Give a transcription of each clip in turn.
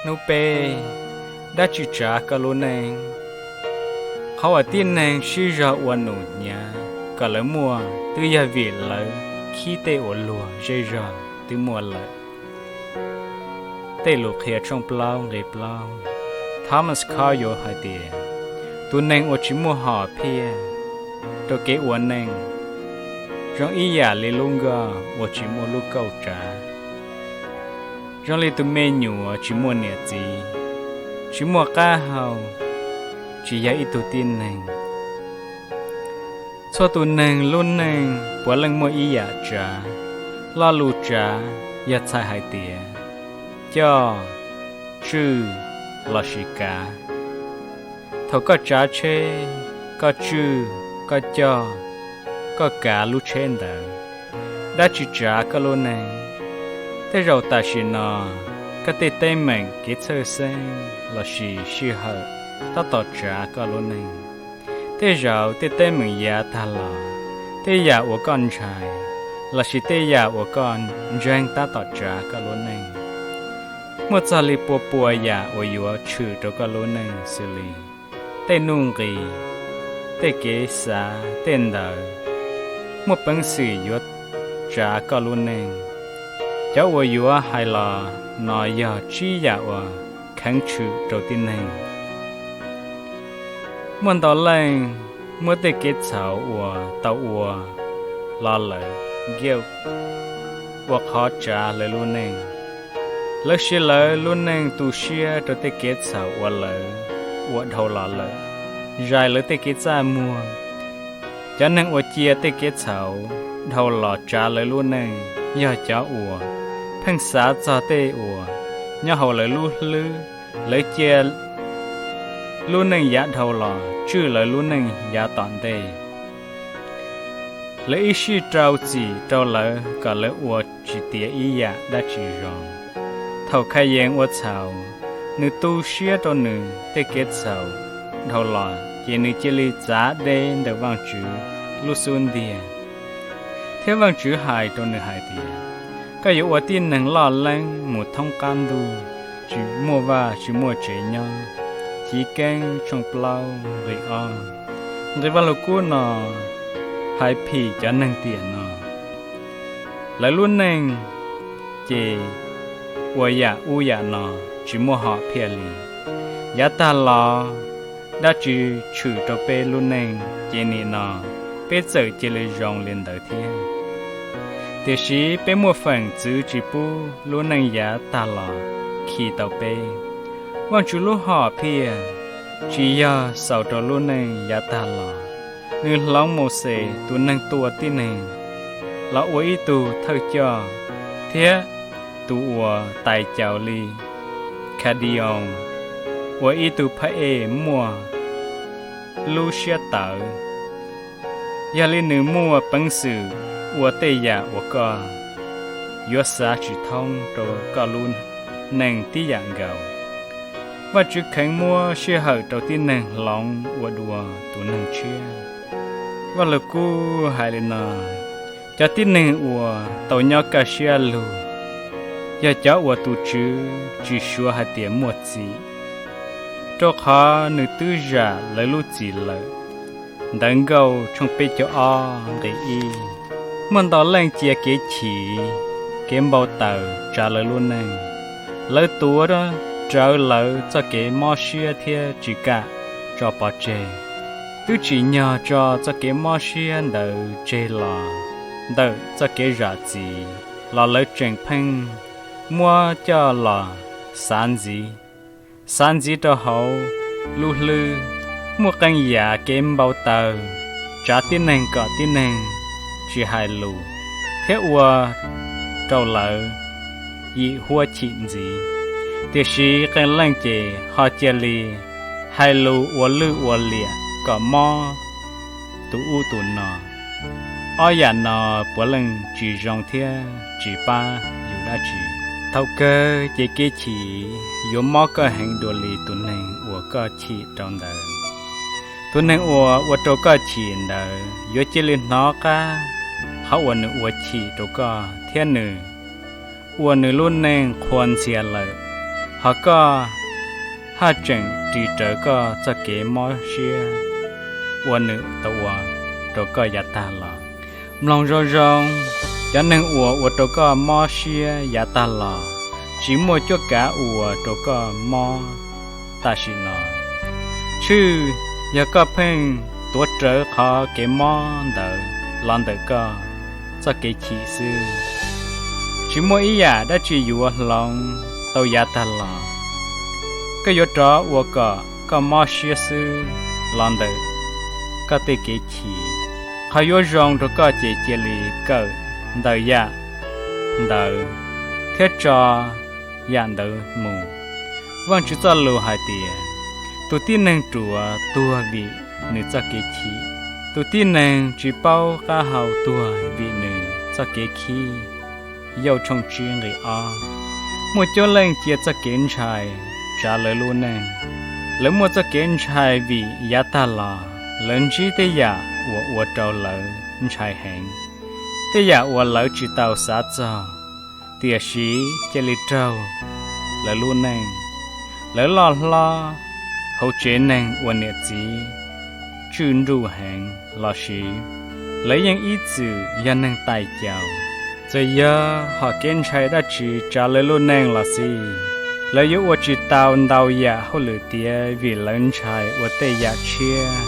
Hnub peb, dab tsi tsav koj lub neej? Qhov uas tib neeg sib zog ua num hnyav kom lawv muaj twb yog vim lawv khib tej uas luag zej zog twb muaj lawm. Tej Lus Qhia tshooj plaub nqe plaub, Thomas Carlyle hais tias, tus neeg uas tsis muaj hom phiaj rau kev ua neej zoo ib yam li lub nkoj uas tsis muaj lub kauj tsav, zoo li tus me nyuam tsis muaj niam txiv, tsis muaj qab hau, tsis yog ib tug tib neeg. Txhua tus neeg lub neej puav leej muaj ib yam tsav. Lo lus tsav yog txhais hais tias coj, tswj lossis kav. Thaum koj tsav tsheb, koj tswj, koj coj, koj kav lub tsheb ntawd, dab tsi tsav koj lub neej? Tej zaum tam sim no koj tej teeb meem kev txhawj xeeb lossis sij hawm tab tom tsav koj lub neej. Tej zaum tej teeb meem yav tag los, tej yam uas koj ntshai, lossis tej yam uas koj ntseeg tab tom tsav koj lub neej. Muaj txog li pua pua yam uas yuav tshwm rau koj lub neej xws li tej nuj nqis, tej kev xav, tej ntawd muaj peev xwm yuav tsav koj lub neej. Cov uas yuav hais los no yog tsib yam uas kheev tshwm rau tib neeg. Muaj ntau leej muab tej kev txhaum uas tau ua los lawm guilt ua qhov tsav lawv lub neej. Lawv siv lawv lub neej tu siab rau tej kev txhaum uas lawv ua dhau los lawm, zais lawv tej kev txaj muag. Cov neeg uas cia tej kev txhaum dhau los tsav lawv lub neej yog cov uas pheej xav txog tej uas nyob hauv lawv lub hlwb. Lawv cia lub neej yav dhau los tswj lawv lub neej yav tom ntej. Lawv ib sij rau txim rau lawv kom lawv ua tsis tiav ib yam dab tsi zoo. Thaum Khayees ua txhaum, nws tu siab rau nws tej kev txhaum dhau los ces nws cia li txav deb ntawm Vajtswv lub xub ntiag, thiab Vajtswv hais rau nws hais tias, koj yuav ua tib neeg loj leeb mus thoob qab ntuj. Tsis muaj vaj tsis muaj tsev nyob. Chiv Keeb tshooj plaub nqe ob. Nqe Vajluskub no hais phim cov neeg tiam no. Lawv lub neej ces ua yam ub yam no, tsis muaj hom phiaj li. Yav tag los dab tsi tshwm rau peb lub neej ces nim no peb txawm cia li zoo li ntawd thiab. Tiam sis peb muaj feem txwv tsis pub lub neej yav tag los khi tau peb. Vajtswv lub hom phiaj tsis yog xaus rau lub neej yav tag los. Nws hloov Mauxes tus neeg tua tib neeg los ua ib tug thawj coj, thiab tus uas tais caus li Khadios ua ib tug phab ej muaj lub siab tawv. Yog li nws muaj peev xwm ua tej yam uas koj yuav xav tsis thoob rau koj lub neej tib yam nkaus. Vajtswv kheev muab sij hawm rau tib neeg hloov ua dua tus neeg tshiab. Vajluskub hais li no: Cov tib neeg uas tau nyob kaj siab lug yog cov uas tus Tswv tsis suav hais tias muaj txim, rau qhov nws twb zam lawv lub txim lawm. Ntawv Nkauj tshooj peb caug ob nqe ib. Muaj ntau leej cia kev chim, kev npau taws tsav lawv lub neej. Lawv tuav rawv lawv txoj kev mob siab thiab tsis kam tso pov tseg. Twb tsim nyog tso txoj kev mob siab ntawd tseg los ntawm txoj kev zam txim, los lawv tseem pheej muab coj los xav ntxiv, xav ntxiv rau hauv lub hlwb. Muaj qee yam kev npau taws tsav tib neeg kom tib neeg tsis hais lus thiab ua rau lawv yim huab chim ntxiv. Tiam sis qee leej ces ho cia li hais lus ua lwj ua liam kom mob tus ub tus no. Ob yam no puav leej tsis zoo thiab tsis pab yus dab tsi. Thaum kawg ces kev chim yuav mob koj heev dua li tus neeg uas koj chim rau ntawd. Tus neeg uas ua rau koj chim ntawd yuav cia li hnov qab qhov uas nws ua chim rau koj thiab nws ua nws lub neej qhuas ntxhias lawm. Hos koj haj tseem ris rawv koj txoj kev mob siab uas nws tau ua rau koj yav tag los. Mloog zoo zoo, cov neeg uas ua rau koj mob siab yav tag los tsis muaj cuab kav ua rau koj mob tam sim no. Tshwj yog koj pheej tuav rawv qhov kev mob ntawd los ntawm koj txoj kev chim xwb. Tsis muaj ib yam dab tsi yuav hloov tau yav tag los. Koj yuav rov ua kom koj mob siab xwb los ntawm koj tej kev chim. Qhov yuav zoo rau koj ces cia li kawm ntawm yam ntawd thiab tso yam ntawd mus. Vajtswv txoj lus hais tias, tus tib neeg ruam tuag vim nws txoj kev chim, tus tib neeg tsis paub qab hau tuag vim nws txoj kev khib. Yauj tshooj tsib nqe ob. Muaj cuab leej cia txoj kev ntshai tsav lawv lub neej. Lawv muaj txoj kev ntshai vim yav tag los lawv ntsib tej yam uas ua rau lawv ntshai heev, tej yam uas lawv tsis tau xav txog, tiam sis cia li raug lawv lub neej. Lawv loj hlob hauv tsev neeg uas niam txiv tswj nruj heev los sis lawv yeej ib txwm yog neeg tais caus. Txawm yog hom kev ntshai dab tsi tsav lawv lub neej los xij, lawv yuav ua tsis tau ntau yam hauj lwm tiav vim lawv ntshai ua tej yam tshiab.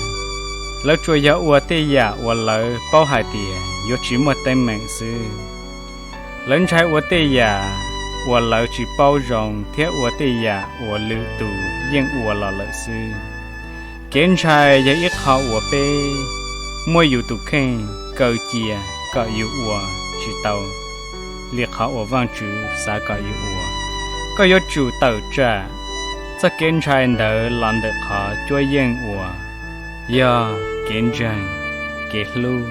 Lawv tsuas yog ua tej yam uas lawv paub hais tias yuav tsis muaj teeb meem xwb. Lawv ntshai ua tej yam uas lawv tsis paub zoo thiab ua tej yam uas lwm tus yeej ua los lawm xwb. Kev ntshai yog ib qho uas peb muab yus tus kheej kaw cia kom yus ua tsis tau li qhov uas Vajtswv xav kom yus ua. Koj yuav tsum tawm tsam txoj kev ntshai ntawd los ntawm qhov cuab yeej uas yog kev ntseeg, kev hlub.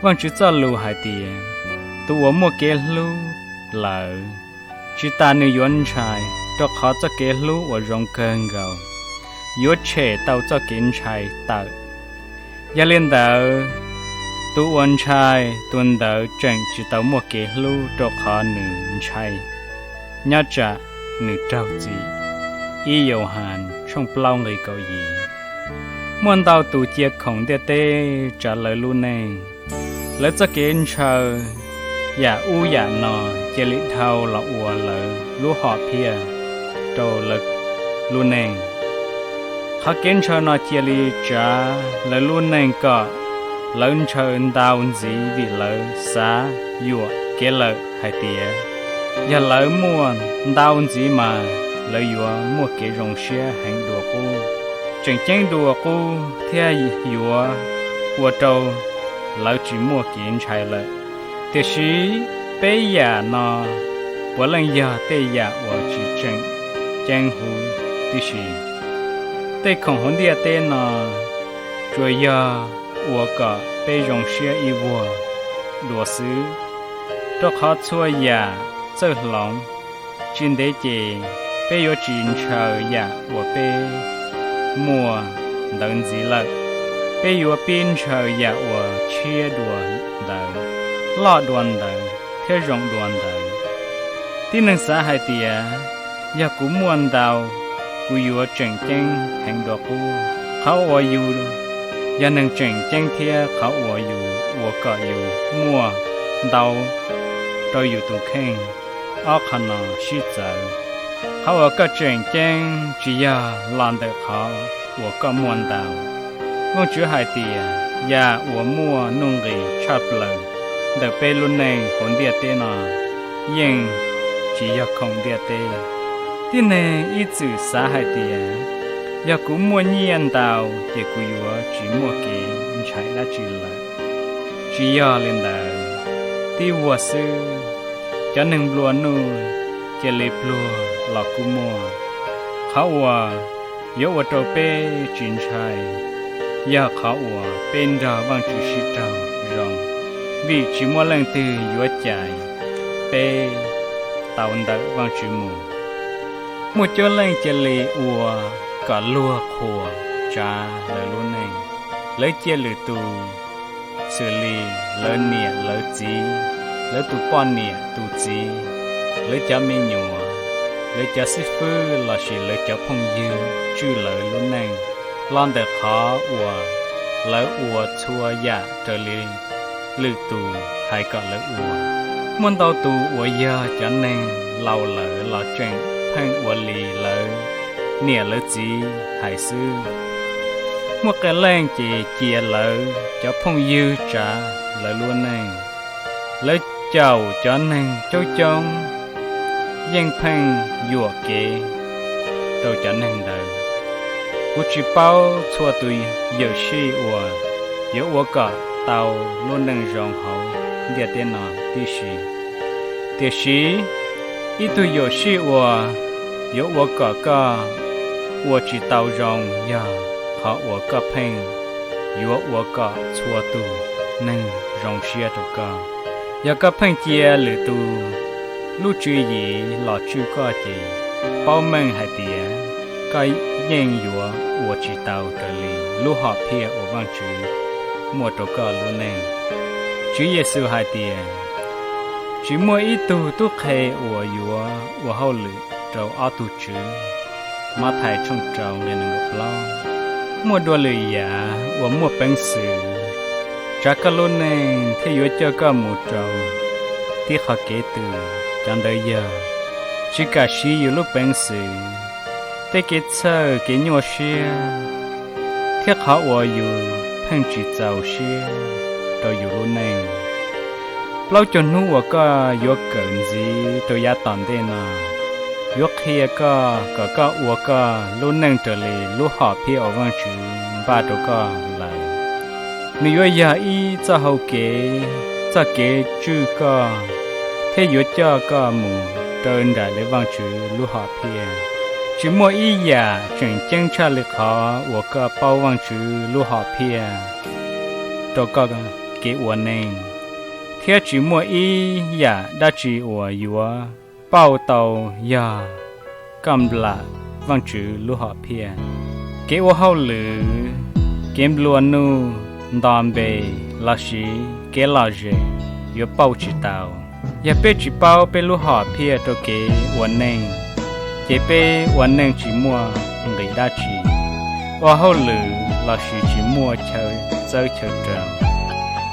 Vajtswv txoj lus hais tias, tus uas muaj kev hlub lawm, tsis tas nws yuav ntshai, rau qhov txoj kev hlub uas zoo kawg nkaus yuav tshem tau txoj kev ntshai tawm. Yog li ntawd, tus uas ntshai, tus ntawd tseem tsis tau muaj kev hlub rau qhov nws ntshai nyob tsam nws raug txim. Ib Yauhas tshooj plaub nqe kaum yim. Muaj ntau tus cia khoom ntiaj teb tsav lawv lub neej. Lawv txoj kev ntshaw yam ub yam no cia li dhau los ua lawv lub hom phiaj rau lawv lub neej. Qhov kev ntshaw no cia li tsav lawv lub neej kom lawv ntshaw ntau ntxiv vim lawv xav yuam kev lawm hais tias yog lawv muaj ntau ntxiv mas lawv yuav muaj kev zoo siab heev dua qub. Tseem ceeb dua qub thiab yuav ua rau lawv tsis muaj kev ntshai lawm. Tiam sis peb yam no puav leej yog tej yam uas tsis tseem ceeb huv tib si. Tej khoom hauv ntiaj teb no tsuas yog ua kom peb zoo siab ib vuag dua xwb, rau qhov txhua yam txawj hloov. Tsis ntev ces peb yuav tsis ntshaw yam uas peb muaj ntawd ntxiv lawm. Peb yuav pib ntshaw yam uas tshiab dua ntawd, loj dua ntawd thiab zoo dua ntawd. Tib neeg xav hais tias, yog kuv muaj ntau, kuv yuav tseem ceeb heev dua qub. Qhov uas yus yog neeg tseem ceeb thiab qhov uas yus ua kom yus muaj ntau rau yus tus kheej, ob qho no sib txawv. Qhov uas koj tseem ceeb tsis yog los ntawm qhov uas koj muaj ntau. Vajtswv hais tias yam uas muaj nuj nqis tshaj plaws ntawm peb lub neej hauv ntiaj teb no yeej tsis yog khoom ntiaj teb. Tib neeg ib txwm xav hais tias, yog kuv muaj nyiaj ntau ces kuv yuav tsis muaj kev ntshai dab tsi lawm. Tsis yog li ntawd, tib vuag xwb, cov neeg nplua nuj cia li pluag los kuj muaj. Qhov uas yuav ua rau peb tsis ntshai yog qhov uas peb nrog Vajtswv sib raug zoo, vim tsis muaj leej twg yuav cais peb tau ntawm Vajtswv mus. Muaj cuab leej cia li ua kom luag qhuas tsav lawv lub neej. Lawv cia lwm tus xws li lawv niam lawv txiv, lawv tus poj niam tus txiv, lawv cov me nyuam, lawv cov xib fwb lossis lawv cov phooj ywg tswj lawv lub neej los ntawm qhov uas lawv ua txhua yam raws li lwm tus hais kom lawv ua. Muaj ntau tus uas yog cov neeg laus lawm los tseem pheej ua li lawv niam lawv txiv hais xwb. Muaj qee leej ces cia lawv cov phooj ywg tsav lawv lub neej. Lawv caum cov neeg coob coob yeej pheej yuam kev rau cov neeg ntawd. Kuv tsis paub txhua tus yawm sij uas yuav ua kom tau lub neej zoo hauv ntiaj teb no tib si. Tiam sis ib tug yawm sij uas yuav ua kom koj ua tsis tau zoo yog qhov uas koj pheej yuav ua kom txhua tus neeg zoo siab rau koj. Yog koj pheej cia lwm tus lub tswv yim los tswj koj ces paub meej hais tias koj yeej yuav ua tsis tau raws li lub hom phiaj uas Vajtswv muaj rau koj lub neej. Tswv Yexus hais tias, tsis muaj ib tug tub qhe uas yuav ua hauj lwm rau ob tug tswv. Mathais tshooj rau nqe nees nkaum plaub. Muaj dua lwm yam uas muaj peev xwm tsav koj lub neej thiab yuav coj koj mus rau tib qhov kev twg, cov ntawd yog tsis kam siv yus lub peev xwm, tej kev txhawj kev nyuaj siab, thiab qhov uas yus pheej tsis txaus siab rau yus lub neej. Plaub caug hnub uas koj yuav kawm ntxiv rau yav tom ntej no yuav qhia koj kom koj ua koj lub neej raws li lub hom phiaj uas Vajtswv npaj rau koj lawm. Nws yuav yog ib txoj hau kev, txoj kev tswj koj thiab yuav coj koj mus raws nraim li Vajtswv lub hom phiaj. Tsis muaj ib yam tseem ceeb tshaj li qhov uas koj paub Vajtswv lub hom phiaj rau koj kev ua neej, thiab tsis muaj ib yam dab tsi uas yuav pauj tau yog koj nplam Vajtswv lub hom phiaj. Kev ua hauj lwm, kev nplua nuj, nto npe, lossis kev lom zem yuav pauj tsis tau. Yog peb tsis paub peb lub hom phiaj rau kev ua neej, ces peb ua neej tsis muaj nqis dab tsi, ua hauj lwm lossis tsis muaj chaw txawb chaw rau,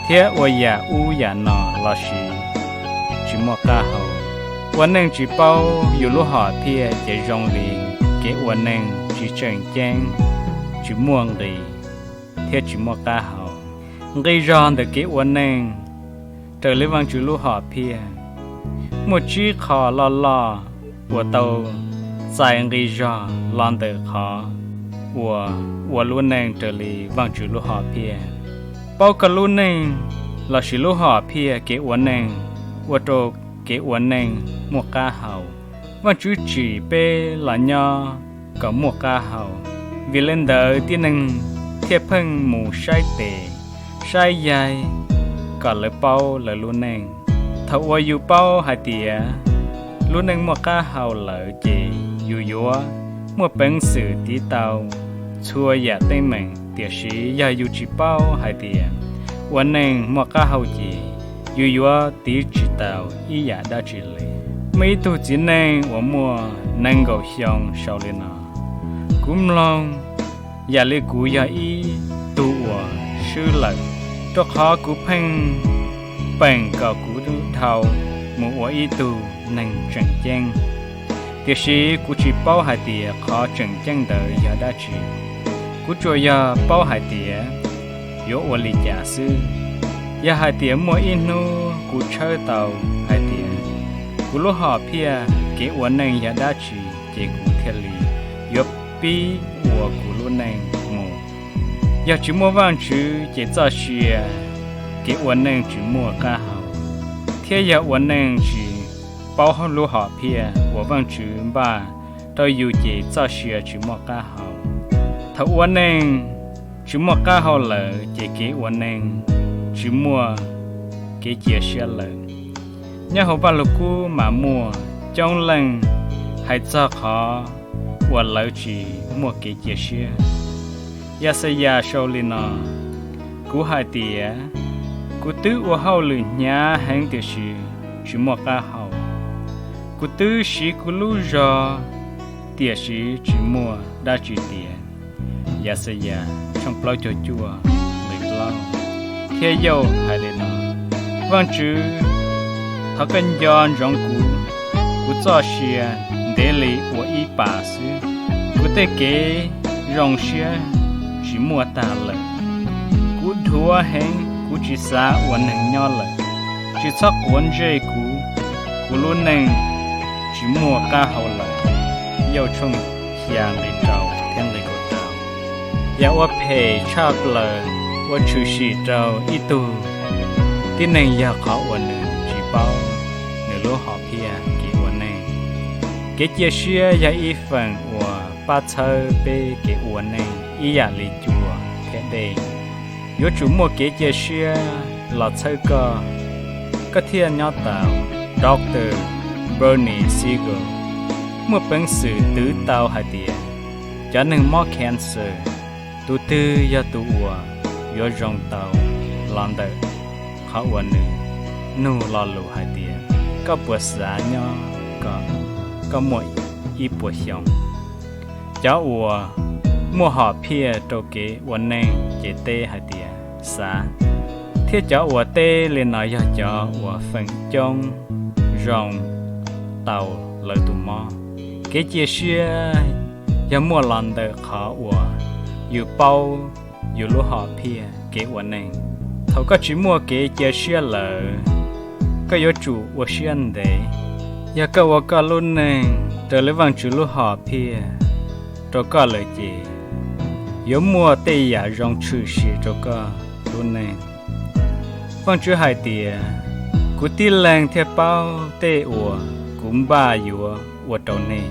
thiab ua yam ub yam no lossis tsis muaj qab hau. Ua neej tsis paub yus lub hom phiaj ces zoo li kev ua neej tsis tseem ceeb, tsis muaj nqis, thiab tsis muaj qab hau. Nqi zog ntawm kev ua neej raws li Vajtswv lub hom phiaj, muaj tsib qho loj loj uas tau txais nqi zog los ntawm qhov uas ua lub neej raws li Vajtswv lub hom phiaj. Paub koj lub neej lossis lub hom phiaj kev ua neej ua rau kev ua neej muaj qab hau. Vajtswv tsim peb los nyob kom muaj qab hau, vim li ntawd tib neeg thiaj pheej mus saib tes, saib yaig kom lawv paub lawv lub neej. Thaum uas yus paub hais tias lub neej muaj qab hau lawm ces yus yuav muaj peev xwm tiv tau txhua yam teeb meem. Tiam sis yog yus tsis paub hais tias ua neej muaj qab hau ces yus yuav tiv tsis tau ib yam dab tsi li. Muaj ib tug txiv neej uas muaj nees nkaum xyoo sau li no: Kuv mloog yam li kuv yog ib tug uas swb lawm, rau qhov kuv pheej peem kom kuv dhau mus ua ib tug neeg tseem ceeb. Tiam sis kuv tsis paub hais tias qhov tseem ceeb ntawd yog dab tsi. Kuv tsuas yog paub hais tias yuav ua li cas xwb. Yog hais tias muaj ib hnub kuv tshawb tau hais tias kuv lub hom phiaj kev ua neej yog dab tsi, ces kuv thiaj li yuav pib ua kuv lub neej mus. Yog tsis muaj Vajtswv ces txoj sia kev ua neej tsis muaj qab hau, thiab yog ua neej tsis paub lub hom phiaj uas Vajtswv npaj rau yus ces txoj sia tsis muaj qab hau. Thaum ua neej tsis muaj qab hau lawm ces kev ua neej tsis muaj kev cia siab lawm. Nyob hauv Vaj Lug Kub mas muaj coob leej hais txog qhov uas lawv tsis muaj kev cia siab. Yaxayas sau li no: Kuv hais tias, kuv twb ua hauj lwm hnyav heev tiam sis tsis muaj qab hau. Kuv twb siv kuv lub zog, tiam sis tsis muaj dab tsi tiav. Yaxayas tshooj plaub caug cuaj nqe plaub. Thiab Yauj hais li no: Vaajtswv, thov koj nco ntsoov kuv, kuv txoj sia ntev li ua ib pas xwb. Kuv tej kev zoo siab tsis muaj tag lawm. Kuv dhuav heev, kuv tsis xav ua neeg nyob lawm. Tsis txhob quav ntsej kuv, kuv lub neej tsis muaj qab hau lawm. Yauj tshooj xya nqe rau thiab nqe kaum rau. Yam uas phem tshaj plaws uas tshwm sim rau ib tug tib neeg yog qhov uas nws tsis paub nws lub hom phiaj kev ua neej. Kev cia siab yog ib feem uas pab txhawb peb kev ua neej ib yam li cua thiab dej. Yuav tsum muaj kev cia siab los txhawb koj, koj thiaj nyob tau. Doctor Bernie Siegel muaj peev xwm twv tau hais tias cov neeg mob cancer, tus twg yog tus uas yuav zoo tau los ntawm qhov uas nws nug lo lus hais tias, koj puas xav nyob kom koj muaj ib puas xyoo? Cov uas muaj hom phiaj rau kev ua neej ces teb hais tias xav, thiab cov uas teb li no yog cov uas feem coob zoo tau lawv tus mob. Kev cia siab yog muaj los ntawm qhov uas yus paub yus lub hom phiaj kev ua neej. Thaum koj tsis muaj kev cia siab lawm, koj yuav tsum ua siab ntev. Yog koj ua koj lub neej raws li Vaajtswv lub hom phiaj rau koj lawm ces yuav muaj tej yam zoo tshwm sim rau koj lub neej. Vaajtswv hais tias, kuv tib leeg thiaj paub tej uas kuv npaj yuav ua rau nej.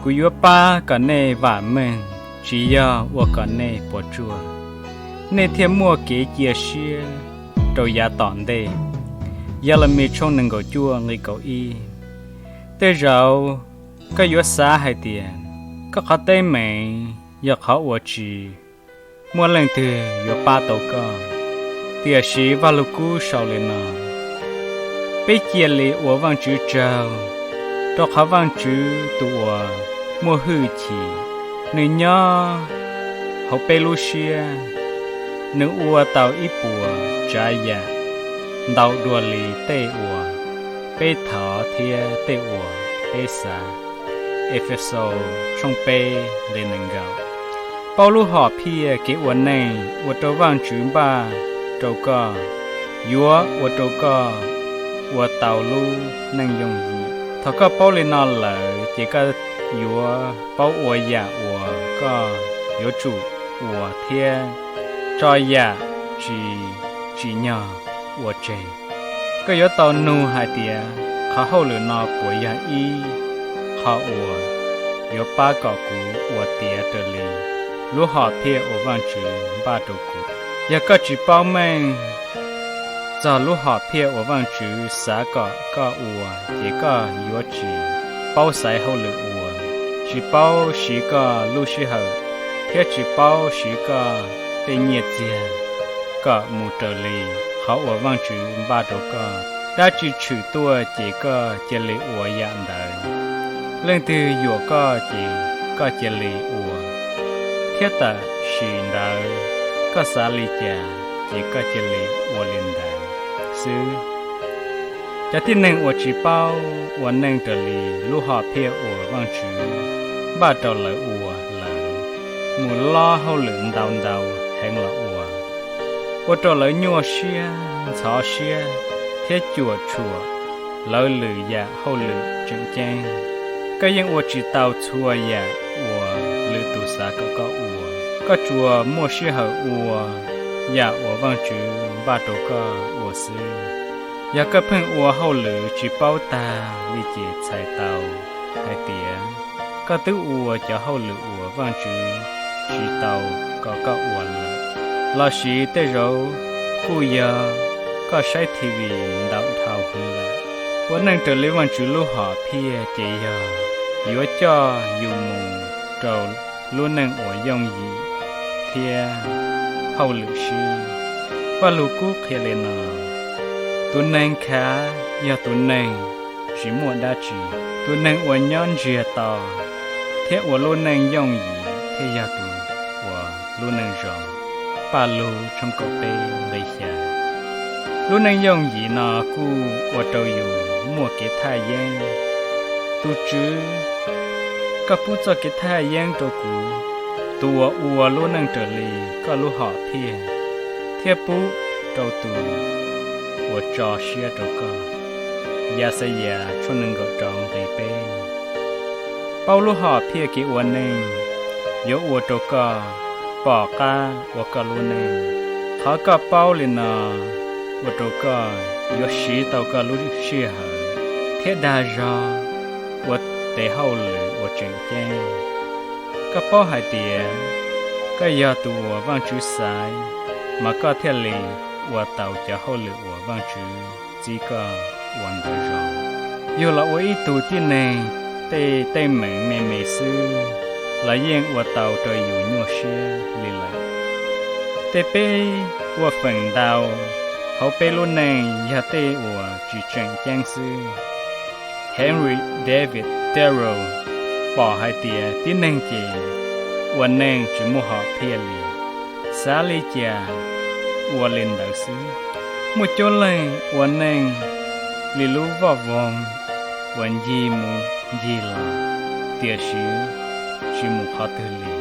Kuv yuav pab kom nej vam meej, tsis yog ua kom nej puas tsuaj. Nej thiaj muaj kev cia siab rau yav tom ntej. Yelemis tshooj nees nkaum cuaj nqe kaum ib. Tej zaum koj yuav xav hais tias koj qhov teeb meem yog qhov uas tsis muaj leej twg yuav pab tau koj. Tiam sis Vajluskub sau li no: peb cia li ua Vaajtswv tsaug, rau qhov Vaajtswv tus uas muaj hwj chim, nws nyob hauv peb lub siab. Nws ua tau ib puas tsav yam ntau dua li tej uas peb thov thiab tej uas peb xav. Efexaus tshooj peb nqe nees nkaum. Paub lub hom phiaj kev ua neej ua rau Vaajtswv npaj rau koj, yuav ua rau koj ua tau lub neej yooj yim. Thaum koj paub li no lawm ces koj yuav paub ua yam uas koj yuav tsum ua thiab tso yam tsis tsim nyog ua tseg. Koj yuav tau nug hais tias, qhov hauj lwm no puas yog ib qho uas yuav pab kom kuv ua tiav raws li lub hom phiaj uas Vaajtswv npaj rau kuv? Yog koj tsis paub meej txog lub hom phiaj uas Vaajtswv xav kom koj ua, ces koj yuav tsis paub xaiv hauj lwm ua, tsis paub siv koj lub sij hawm, thiab tsis paub siv koj tej nyiaj txiag kom mus raws li qhov uas Vaajtswv npaj rau koj. Dab tsi tshwm tuaj ces koj cia li ua yam ntawd. Leej twg yuam koj ces koj cia li ua, thiab tam sim ntawd koj xav li cas ces koj cia li ua li ntawd xwb. Cov tib neeg uas tsis paub ua neej raws li lub hom phiaj uas Vaajtswv npaj rau lawv ua, lawv mus lob hauj lwm ntau ntau heev los ua, ua rau lawv nyuaj siab ntxhov siab thiab cuam tshuam lawv lwm yam hauj lwm tseem ceeb. Koj yeej ua tsis tau txhua yam uas lwm tus xav kom koj ua. Koj tsuas muaj sij hawm ua yam uas Vaajtswv npaj rau koj ua xwb. Yog koj pheej ua hauj lwm tsis paub tag li ces txhais tau hais tias koj twb ua cov hauj lwm uas Vaajtswv tsis tau kom koj ua lawm, lossis tej zaum kuj yog koj saib T V ntau dhau heev lawm. Ua neej raws li Vaajtswv lub hom phiaj ces yog yuav coj yus mus rau lub neej uas yooj yim thiab hauj lwm sib. Vajluskub qhia li no: tus neeg khav yog tus neeg tsis muaj dab tsi. tus neeg uas nyob ntsiag to thiab ua lub neej yooj yim thiaj yog tus uas lub neej zoo. Paj Lug tshooj kaum peb nqe xya. Lub neej yooj yim no kuj ua rau yus muaj kev thaj yeeb. Tus Tswv, koj pub txoj kev thaj yeeb rau kuv, tus uas ua lub neej raws li koj lub hom phiaj, thiab pub rau tus uas tso siab rau koj. Yaxayas tshooj nees nkaum rau nqe peb. Paub lub hom phiaj kev ua neej yuav ua rau koj pom qab ua koj lub neej. Qhov koj paub li no ua rau koj yuav siv tau koj lub sij hawm thiab dag zog ua tes hauj lwm uas tseem ceeb. Koj paub hais tias koj yog tus uas Vajtswv xaiv, mas koj thiaj li ua tau cov hauj lwm uas Vajtswv txib koj ua ntawd zoo. Yug los ua ib tug tib neeg, tej teeb meem me me xwb los yeej ua tau rau yus nyuaj siab li lawm. Tej peb ua feem ntau hauv peb lub neej yog tej uas tsis tseem ceeb xwb. Henry David Thoreau pom hais tias tib neeg ces ua neej tsis muaj hom phiaj li, xav li cas ua li ntawd xwb. Muaj coob leej ua neej li lub voj voog uas ncig mus ncig los, tiam sis tsis mus qhov twg li.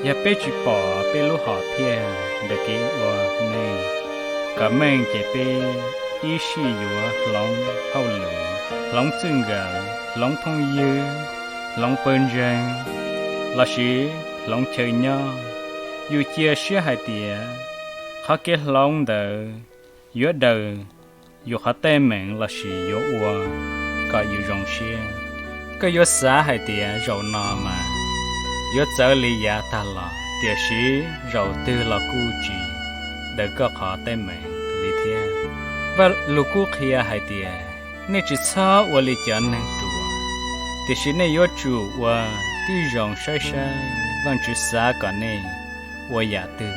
Yog peb tsis pom peb lub hom phiaj ntawm kev ua neej kom meej ces peb ib sij yuav hloov hauj lwm, hloov txij nkawm, hloov phooj ywg, hloov pawg ntseeg, lossis hloov chaw nyob. Yus cia siab hais tias qhov kev hloov ntawd yuav daws yus qhov teeb meem lossis yuav ua kom yus zoo siab. Koj yuav xav hais tias zaum no mas yuav txawv li yav tag los, tiam sis zaum twg los kuj tsis daws koj qhov teeb meem li thiab. Vaj Lug Kub qhia hais tias, nej tsis txhob ua li cov neeg ruam, tiam sis nej yuav tsum ua tib zoo saib saib Vajtswv xav kom nej ua yam twg.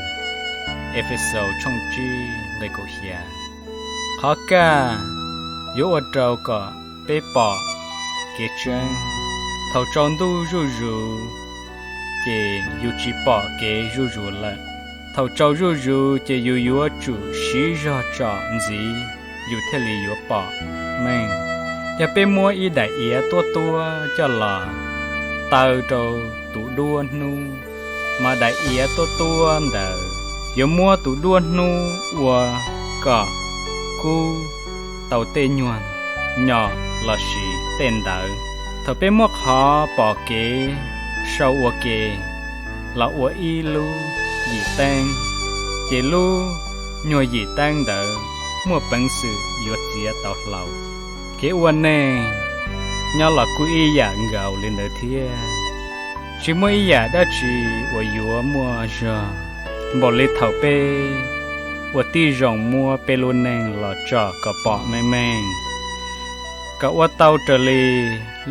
Efexaus tshooj tsib nqe kaum xya. Qhov kaj yuav ua rau kom peb pom kev tseeb. Thaum tsaus ntuj zuj zus ces yus tsis pom kev zuj zus lawm. Thaum tsaus zuj zus ces yus yuav tsum siv zog tsom ntxiv yus thiaj li yuav pom meej. Yog peb muab ib daim iav tuab tuab coj los taw rau tus duab hnub, mas daim iav tuab tuab ntawd yuav muab tus duab hnub ua kom kub tau tej nyuag nyom lossis tej ntawv. Thaum peb muab qhov pom kev sau ua ke los ua ib lub yim teeb, ces lub nyuag yim teeb ntawd muaj peev xwm yuav txiav tau hlau. Kev ua neej nyob los kuj ib yam nkaus li ntawd thiab. Tsis muaj ib yam dab tsi uas yuav muaj zog npaum li thaum peb ua tib zoo muab peb lub neej los tsom kom pom meej meej, kom ua tau raws li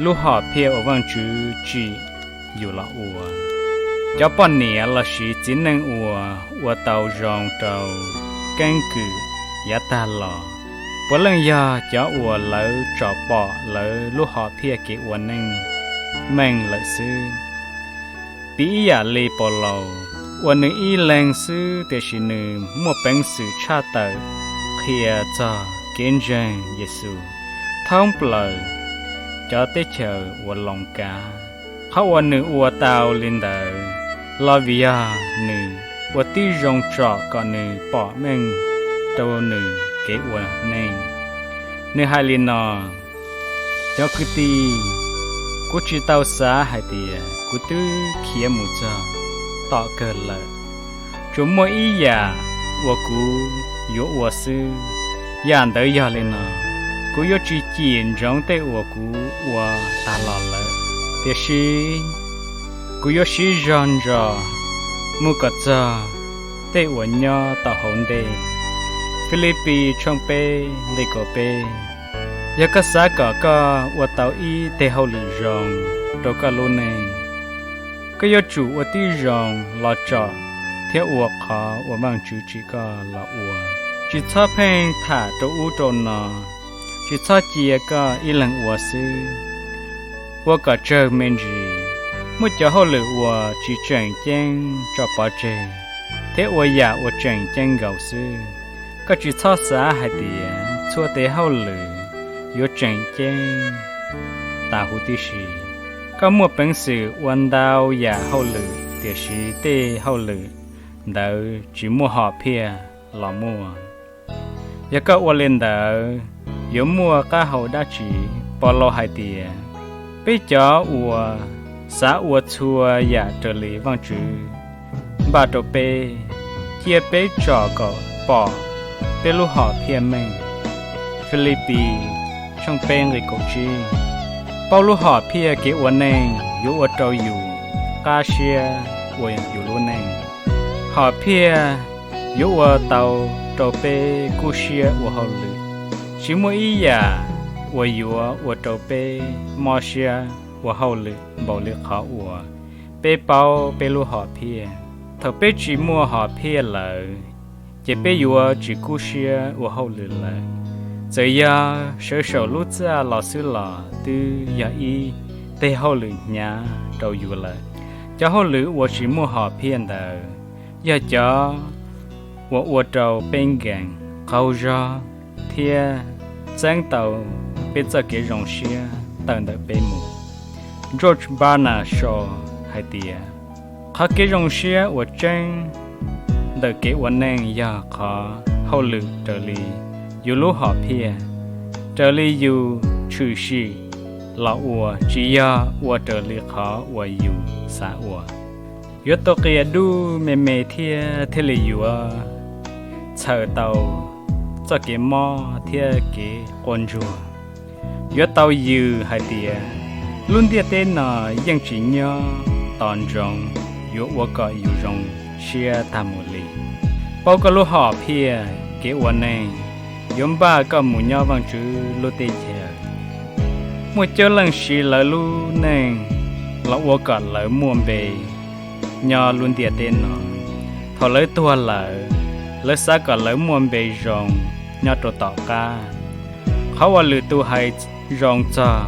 lub hom phiaj uas Vajtswv tsim yus los ua. Cov poj niam lossis txiv neej uas ua tau zoo rau keeb kwm yav tag los, puav leej yog cov uas lawv tsom pom lawv lub hom phiaj kev ua neej meej lawm xwb. Piv ib yam li Paulus, uas nws ib leeg xwb tiam sis nws muaj peev xwm tshaj tawm qhia txog kev ntseeg Yexus thoob plaws cov teb chaws uas Loos kav. Qhov uas nws ua tau li ntawd los vim yog nws ua tib zoo tsom kom nws pom meej rau nws kev ua neej. Nws hais li no: Cov kwv tij, kuv tsis tau xav hais tias kuv twb khiav mus txog tom kawg lawm. Tsuas muaj ib yam uas kuv yuav ua xwb, yam ntawd yog li no: kuv yuav tsis cim ntsoov tej uas kuv ua tag los lawm, tiam sis kuv yuav siv zog ntsos mus kom txog tej uas nyob tau hauv ntej. Filipis tshooj peb nqe kaum peb. Yog koj xav kom koj ua tau ib teg hauj lwm zoo rau koj lub neej, koj yuav tsum ua tib zoo los tsom thiab ua qhov uas Vajtswv tsim koj los ua. Tsis txhob pheej tham rau ub rau no, tsis txhob cia koj ib leeg ua xwb. ua kom tsawg me ntsis, muab cov hauj lwm uas tsis tseem ceeb tso pov tseg, thiab ua yam uas tseem ceeb nkaus xwb. Koj tsis txhob xav hais tias txhua tes hauj lwm yuav tseem ceeb tas huv tib si. Koj muaj peev xwm ua ntau yam hauj lwm, tiam sis tej hauj lwm ntawd tsis muaj hom phiaj los muaj. Yog koj ua li ntawd, yuav muaj qab hau dab tsi? Paulus hais tias, peb cov uas xav ua txhua yam raws li Vajtswv npaj rau peb, cia peb tsom kom pom peb lub hom phiaj meej. Filipis tshooj peb nqe kaum tsib. Paub lub hom phiaj kev ua neej yuav ua rau yus qab siab ua yus lub neej. Hom phiaj yuav ua tau rau peb kub siab ua hauj lwm. Tsis muaj ib yam uas yuav ua rau peb mob siab ua hauj lwm npaum li qhov uas peb paub peb lub hom phiaj. Thaum peb tsis muaj hom phiaj lawm, ces peb yuav tsis kub siab ua hauj lwm lawm. Txawm yog sawv saum lub txaj los xwb los twb yog ib teg hauj lwm hnyav rau yus lawm. Cov hauj lwm uas tsis muaj hom phiaj ntawd yog cov uas ua rau peb nkees, qaug zog, thiab txeeb tau peb txoj kev zoo siab tawm ntawm peb mus. George Bernard Shaw hais tias, qhov kev zoo siab uas tseeb ntawm kev ua neej yog qhov hauj lwm raws li yus lub hom phiaj, raws li yus tshwm sim los ua, tsis yog ua raws li qhov uas yus xav ua. Yuav tau qia dub me me thiab thiaj li yuav txhawm tau txoj kev mob thiab kev quaj ntsuag. Yuav tau yws hais tias lub ntiaj teb no yeej tsis nyob tos ntsoov yuav ua kom yus zoo siab tag mus li. Paub koj lub hom phiaj kev ua neej yuav npaj koj mus nyob Vajtswv lub teb chaws. Muaj coob leej siv lawv lub neej los ua kom lawv muaj npe nyob lub ntiaj teb no. Thaum lawv tuag lawm, lawv xav kom lawv muaj npe zoo nyob rau tom qab. Qhov uas lwm tus hais zoo txog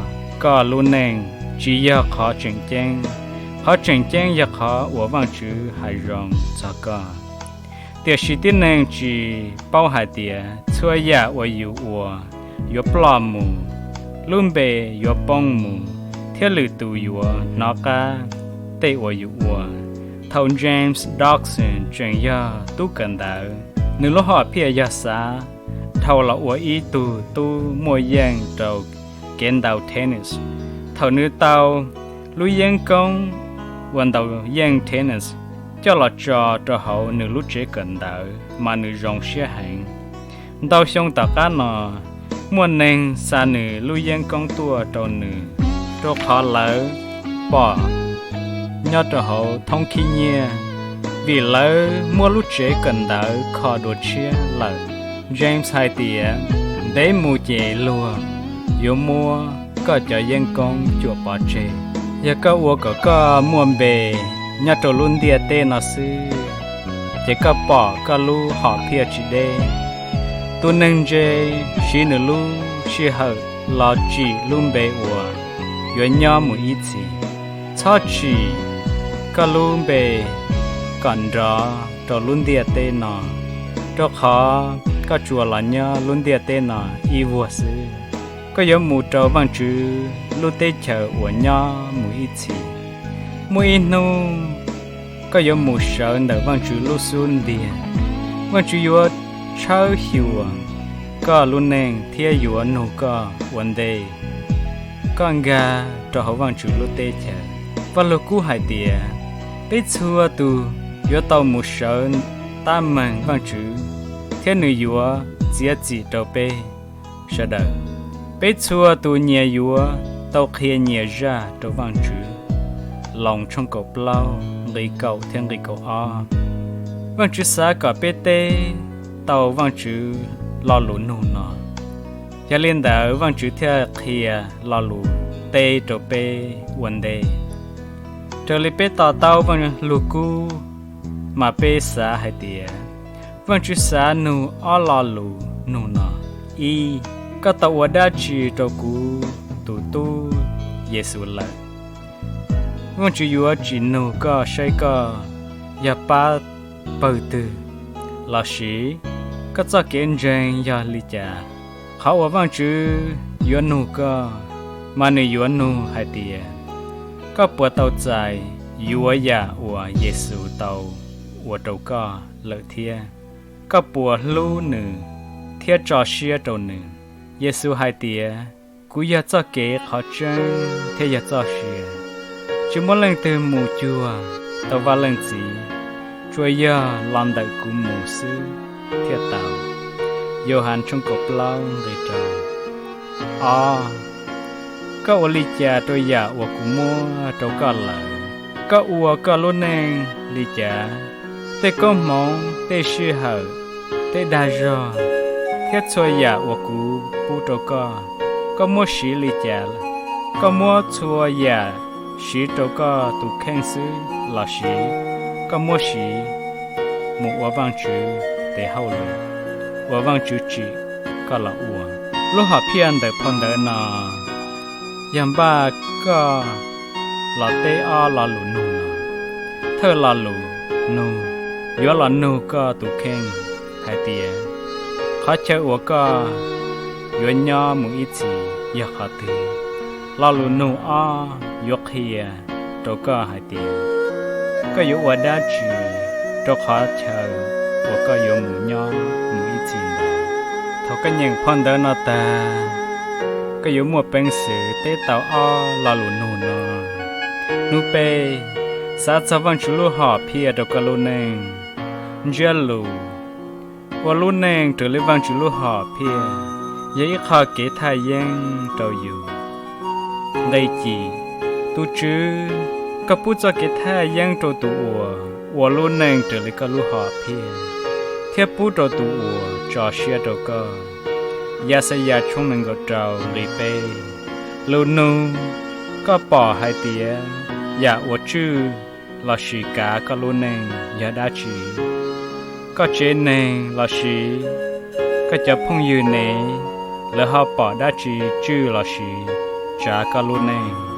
koj lub neej tsis yog qhov tseem ceeb. Qhov tseem ceeb yog qhov uas Vajtswv hais zoo txog koj. Tiam sis tib neeg tsis paub hais tias txhua yam uas yus ua yuav ploj mus, lub npe yuav poob mus, thiab lwm tus yuav hnov qab tej uas yus ua. Thaum James Dobson tseem yog tub kawm ntawv, nws lub hom phiaj yog xav dhau los ua ib tug tub muaj yeej rau kev ntaus tennis. Thaum nws tau lub yeeb koob uas ntaus yeej tennis coj los tso rau hauv nws lub tsev kawm ntawv mas nws zoo siab heev. Ntau xyoo tom qab no, muaj neeg xa nws lub yeeb koob tuaj rau nws, rau qhov lawv pom nyob rau hauv thoob khib nyiab, vim lawv muab lub tsev kawm ntawv kho dua tshiab lawm. James hais tias, ntev mus ces luag yuav muab koj cov yeeb koob cuam pov tseg. Yog koj ua kom koj muaj npe nyob rau lub ntiaj teb no xwb, ces koj pom koj lub hom phiaj tsis deb. Tus neeg ntse siv nws lub sij hawm los tsim lub npe uas yuav nyob mus ib txhis. Txhob tsim koj lub npe kom nrov rau lub ntiaj teb no, rau qhov koj tsuas los nyob lub ntiaj teb no ib vuag xwb. Koj yuav mus rau Vajtswv lub teb chaws uas nyob mus ib txhis. Muaj ib hnub koj yuav mus sawv ntawm Vajtswv lub xub ntiag. Vajtswv yuav tshawb xyuas koj lub neej thiab yuav nug koj ua ntej koj nkag rau hauv Vajtswv lub teb chaws. Vaj Lug Kub hais tias, peb txhua tus yuav tau mus sawv tab meeg Vajtswv, thiab nws yuav txiav txim rau peb sawv daws. Peb txhua tus nyias yuav tau qhia nyias zaj rau Vajtswv. Loos tshooj kaum plaub nqe kaum thiab nqe kaum ob. Vajtswv xav kom peb teb tau Vajtswv lo lus nug no, yog li ntawd Vajtswv thiaj qhia lo lus teb rau peb ua ntej. Raws li peb to taub Vaj Lug Kub mas peb xav hais tias Vajtswv xav nug ob lo lus nug no: ib, koj tau ua dab tsi rau kuv tus tub Yes Xus lawm. Vaajtswv yuav tsim nug koj saib koj yog pab pawg twg, lossis koj txoj kev ntseeg yog li cas. Qhov uas Vaajtswv yuav nug koj, mas nwg yuav nug hais tias, koj puas tau txais yuav yaam uas Yes Xus tau ua rau koj lawm thiab? Koj puas hlub nwg thiab tso siab rau nwg? Yes Xus hais tias, kuv yog txoj kev, qhov tseeb thiab yog txoj sia. Tsi muaj leej twg mus cuag tau Vaaj Leej Txiv, tsuas yog los ntawm kuv mus xwb thiaj tau. Yauhas tshooj kaum plaub nqe rau. Ob, koj ua li cas rau yaam uas kuv muab rau koj lawm? Koj ua koj lub neej li cas? Tej koob hmoov, tej sij hawm, tej dag zog, thiab txhua yaam uas kuv pub rau koj, koj muab siv li cas? Koj muab txhua yaam siv rau koj tus kheej xwb, lossis koj muab siv mus ua Vaajtswv tes hauj lwm uas Vaajtswv tsim koj los ua? Lub hom phiaj ntawm phau ntawv no yog npaj koj los teb ob lo lus nug no. Thawj lo lus nug yuav los nug koj tus kheej hais tias, qhov chaw uas koj yuav nyob mus ib txhis yog qhov twg? Lo lus nug ob yuav qhia rau koj hais tias, koj yuav ua dab tsi rau qhov chaw uas koj yuav mus nyob mus ib txhis ntawd. Thaum koj nyeem phau ntawv no tag, koj yuav muaj peev xwm teb tau ob lo lus nug no. Nub peb, xav txog Vaajtswv lub hom phiaj rau koj lub neej. Ntsiab lus, ua lub neej raws li Vaajtswv lub hom phiaj yog ib qho kev thaj yeeb rau yus. Nqe cim, tus Tswv, koj pub txoj kev thaj yeeb rau tus uas ua lub neej raws li koj lub hom phiaj, thiab pub rau tus uas tso siab rau koj. Yaxayas tshooj nees nkaum rau nqe peb. Lus nug, koj pom hais tias yam uas tswj lossis kav koj lub neej yog dab tsi? Koj tsev neeg lossis koj cov phooj ywg ne, lawv ho pom dab tsi tswj lossis tsav koj lub neej?